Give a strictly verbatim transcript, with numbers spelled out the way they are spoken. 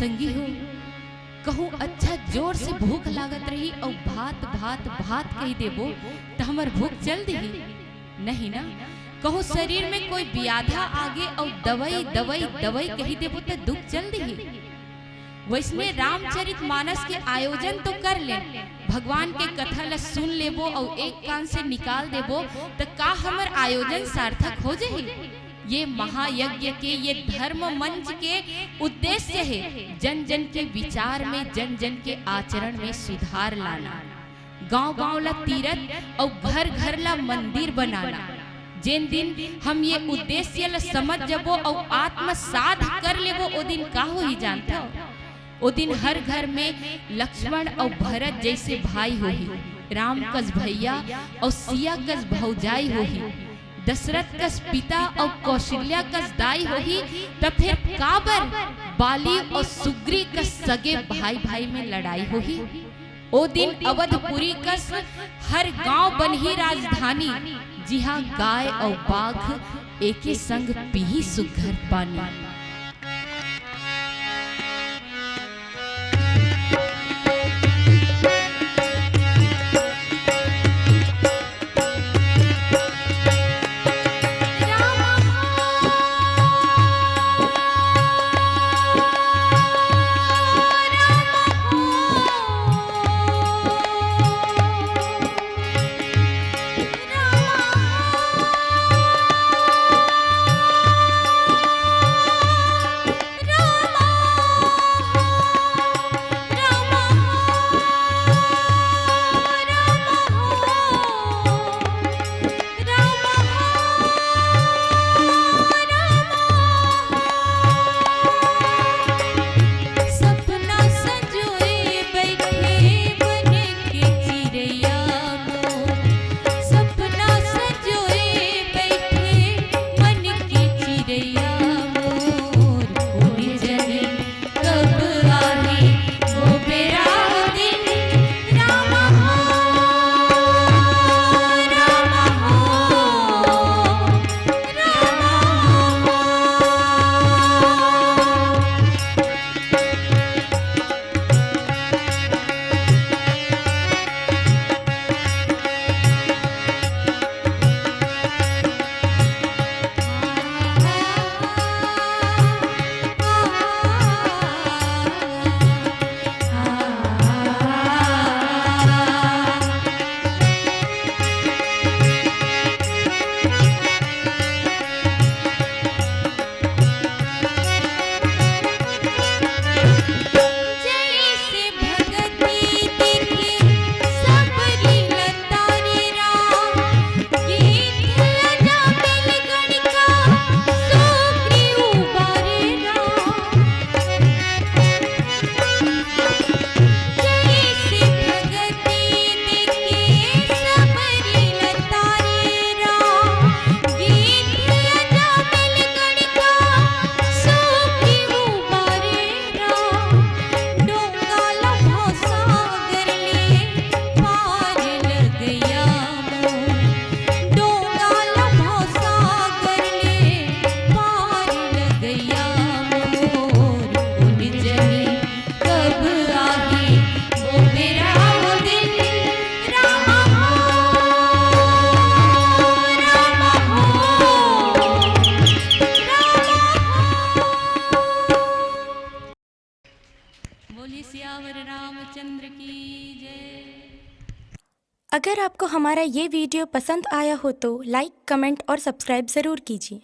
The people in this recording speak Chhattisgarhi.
संगी हो, कहूँ अच्छा जोर से भूख लागत रही अउ भात, भात, भात कहि देबो, त हमर भूख चल दिही? नहीं ना। कहूँ शरीर में कोई बियाधा आगे अउ दवई, दवई, दवई कहि देबो, त दुख चल दिही? वइसने रामचरित मानस के आयोजन तो कर लेन, भगवान के कथा ल सुन लेबो अउ एक कान से निकाल देबो, त का हमर आयोजन सार्थक हो जही? ये महायज्ञ के, ये धर्म मंच के उद्देश्य हे जन जन के विचार में, जन जन के आचरण में सुधार लाना, गांव गांव ला तीरथ अउ घर घर ला मंदिर बनाना। जेन दिन हम ये उद्देश्य ला समझ जबो अउ आत्मसाध कर लेबो, ओ दिन का होही जानथव? ओ दिन हर घर में लक्ष्मण अउ भरत जइसे भाई होही, राम कस भैया अउ सिया कस भौजाई होही, दशरथ कस पिता अउ कौशल्या कस दाई होही, त फेर काबर बाली अउ सुग्री कस सगे भाई-भाई में लड़ाई होही? ओ दिन अवधपुरी कस हर गांव बनही राजधानी, जिहां गाय अउ बाघ एके संग पीही सुग्घर पानी। बोलिए सियावर रामचंद्र की जय। अगर आपको हमारा ये वीडियो पसंद आया हो तो लाइक, कमेंट और सब्सक्राइब ज़रूर कीजिए।